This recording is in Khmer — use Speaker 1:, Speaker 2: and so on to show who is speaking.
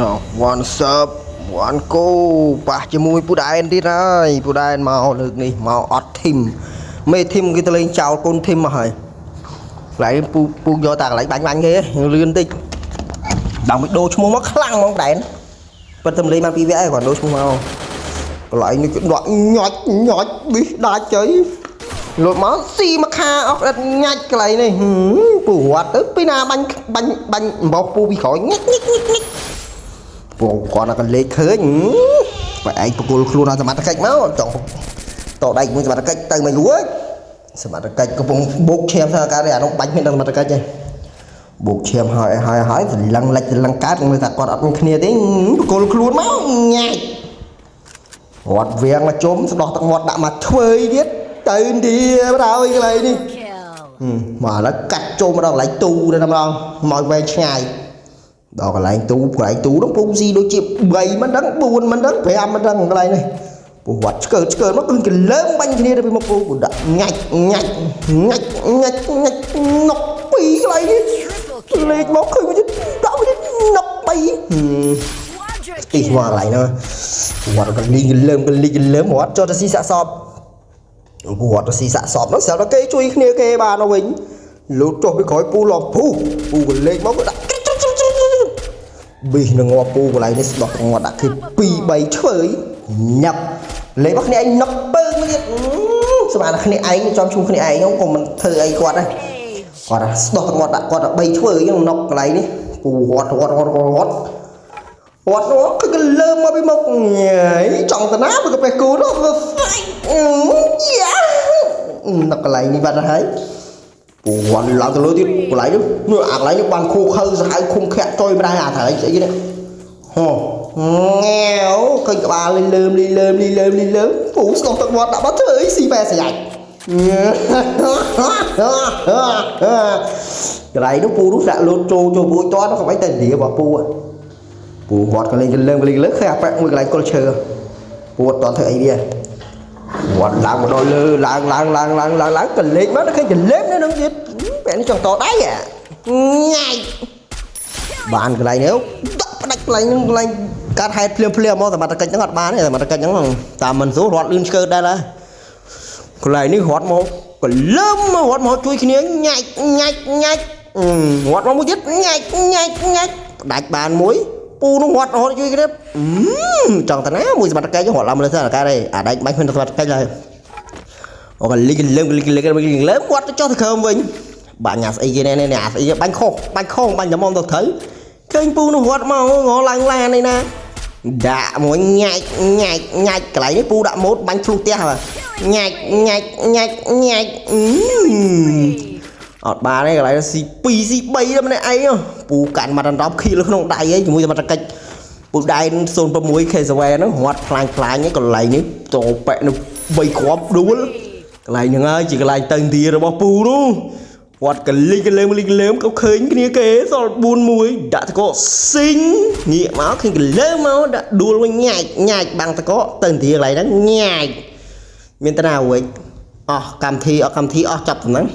Speaker 1: ណ one serve one go ប៉ះជាមួយពូដែនទៀតហើយពូដែនមកលើកនេះមកអត់ធីមមេធីមគេទៅលេងចោលកូនធីមមកហើយកន្លែងពូពូយកតែកន្លែងបាញ់បាញ់គេលឿនតិចដល់មួយដូរឈ្មោះមកខ្លាំងហ្មងដែនប៉ុន្តែលេងបានពីរវគ្គឯងគាត់ដូរឈ្មោះមកកន្លែងនេះគេដកញាច់ញាច់ប៊ីសដាច់ចុយលុតមកស៊ីមកខាអស់ដិតញាច់កន្លែងនេះពូរត់ទៅពីណាបាញ់បាញ់បាញ់អំបោសពូពីក្រោយញាច់ញាច់ញាច់ញាច់ ពូគាត់តែលេខឃើញបើឯងបកគលខ្លួនឲ្យសមត្ថកិច្ចមកចង់តដៃមួយសមត្ថកិច្ចទៅមិនរួចសមត្ថកិច្ចកំពុងបោកឈាមថាការអានោះបាញ់មានដល់សមត្ថកិច្ចទេបោកឈាមហើយហើយហើយសលឹងលិចសលឹងកើតមើលថាគាត់អត់មានគ្នាទេបកគលខ្លួនមកញ៉ាច់រត់វៀងមកជុំស្ដោះទឹកមាត់ដាក់មកធ្វើទៀតទៅឥណ្ឌាបណ្ដោយកន្លែងនេះ
Speaker 2: Kill.
Speaker 1: មកឥឡូវកាត់ចូលមកដល់កន្លែងទូទៅតែម្ដងមកវែងឆ្ងាយ ដល់កន្លែងទូកន្លែងទូនោះពូស៊ីដូចជា3មិនដឹង4មិនដឹង5មិនដឹងកន្លែងនេះពូវត្តឆ្កើតឆ្កើតមកគឺកលើមបាញ់គ្នាទៅពីមុខពូពូដាក់ញាច់ញាច់ញាច់ញាច់ញាច់ណុកពីរកន្លែងនេះ
Speaker 2: Triple
Speaker 1: លេខ
Speaker 2: kill.
Speaker 1: មកឃើញវាដាក់វាណុក3
Speaker 2: Quadra
Speaker 1: ទីមកក
Speaker 2: kill.
Speaker 1: ន្លែងហ្នឹងវត្តកលីងលើមកលីងលើមវត្តចូលទៅស៊ីសាក់សពវត្តទៅស៊ីសាក់សពនោះស្រាប់តែគេជួយគ្នាគេបានទៅវិញលូតចុះពីក្រោយពូលំភូពូកលេខមកក៏ដាក់ប៊ីសនឹងងាប់ពូកន្លែងនេះស្ដោះងាត់ដាក់គេ2 3ឆ្វើយញាប់លេខមកគ្នាឯងនឹកពើងទៀតស្មានតែគ្នាឯងចំឈ្មោះគ្នាឯងក៏មិនធ្វើអីគាត់ដែរ
Speaker 2: Page.
Speaker 1: គាត់ស្ដោះងាត់ដាក់គាត់3ឆ្វើយហ្នឹងណុកកន្លែងនេះពូរត់រត់រត់រត់រត់ រត់នោះគឺកលើមមកពីមុខញ៉ៃចង់តាណាមកកាពះគូនោះវាស្អាតយ៉ានៅកន្លែងនេះបាត់ហើយពូរត់ឡើងទៅលើទៀតកន្លែងនេះនោះអាកន្លែងនេះបានខូខើសាហាវឃុំខាក់ចុយមិនដែរអាត្រូវស្អីគេនេះហ៎ងាវឃើញក្បាលលីលើមលីលើមលីលើមលីលើមពូស្ដោះទឹកមាត់ដាក់បាត់ធ្វើអីស៊ីបែស្ញាច់កន្លែងនោះពូនោះដាក់លូតចូលចូលពូតន់កុំអីទៅលារបស់ពូហ៎ ពូវត្តកន្លែងកលើងកន្លែងលើឃើញអាប៉ែកមួយកន្លែងគល់ឈើពូអត់តន់ធ្វើអីវាវត្តឡើងមកដល់លើឡើងឡើងឡើងឡើងឡើងឡើងកលេចមកឃើញកលេចនៅនឹងទៀតបែរនេះចង់តដៃអាញ៉ៃបានកន្លែងនេះដាក់ផ្ដាច់កន្លែងហ្នឹងកន្លែងកាត់ហេតុភ្លាមភ្លាមមកសមត្ថកិច្ចហ្នឹងអត់បានទេសមត្ថកិច្ចហ្នឹងតាមមិនស្រួលរត់លឿនឆ្កើតដែរឡាកន្លែងនេះរត់មកកលើមមករត់មកជួយគ្នាញ៉ាច់ញ៉ាច់ញ៉ាច់រត់មកមួយទៀតញ៉ាច់ញ៉ាច់ញ៉ាច់ផ្ដាច់បានមួយពូនោះរត់រត់ជួយគ្នាចង់តាណាមួយសមត្ថកិច្ចរត់ឡើងមកលើស្ថានភាពទេអាដាច់បាញ់មិនសមត្ថកិច្ចឡើយអូកលីកលើមកលីកលើមកលីកលើមរត់ទៅចុះទៅក្រោមវិញបាញ់អាស្អីគេនេះនេះអាស្អីគេបាញ់ខុសបាញ់ខុសបាញ់តែមកទៅត្រូវឃើញពូនោះរត់មកងឡើងឡាននេះណាដាក់មួយញ៉ាច់ញ៉ាច់ញ៉ាច់កន្លែងនេះពូដាក់ម៉ូតបាញ់ធ្លុះផ្ទះបាទញ៉ាច់ញ៉ាច់ញ៉ាច់ញ៉ាច់អត់បានទេកន្លែងស៊ី2ស៊ី3ដល់ម្នាក់ឯងពូកាន់មកដណ្ដប់ខៀលក្នុងដៃឯងជាមួយសមត្ថកិច្ចពូដែន06 K7 ហ្នឹងរត់ផ្លាញ់ផ្លាញ់ឯងកន្លែងនេះតប៉ែកនោះ3គ្រាប់ដួលកន្លែងហ្នឹងហើយជាកន្លែងទៅឥណ្ឌារបស់ពូនោះវត្តកលីកលើមលីកលើមក៏ឃើញគ្នាគេសល់4 1ដាក់តកស៊ីងងាកមកឃើញកលើមមកដាក់ដួលវិញញ៉ាច់ញ៉ាច់បាំងតកទៅឥណ្ឌាកន្លែងហ្នឹងញ៉ាច់មានតាណាវិញអស់កម្មធីអស់កម្មធីអស់ចាប់តំណឹង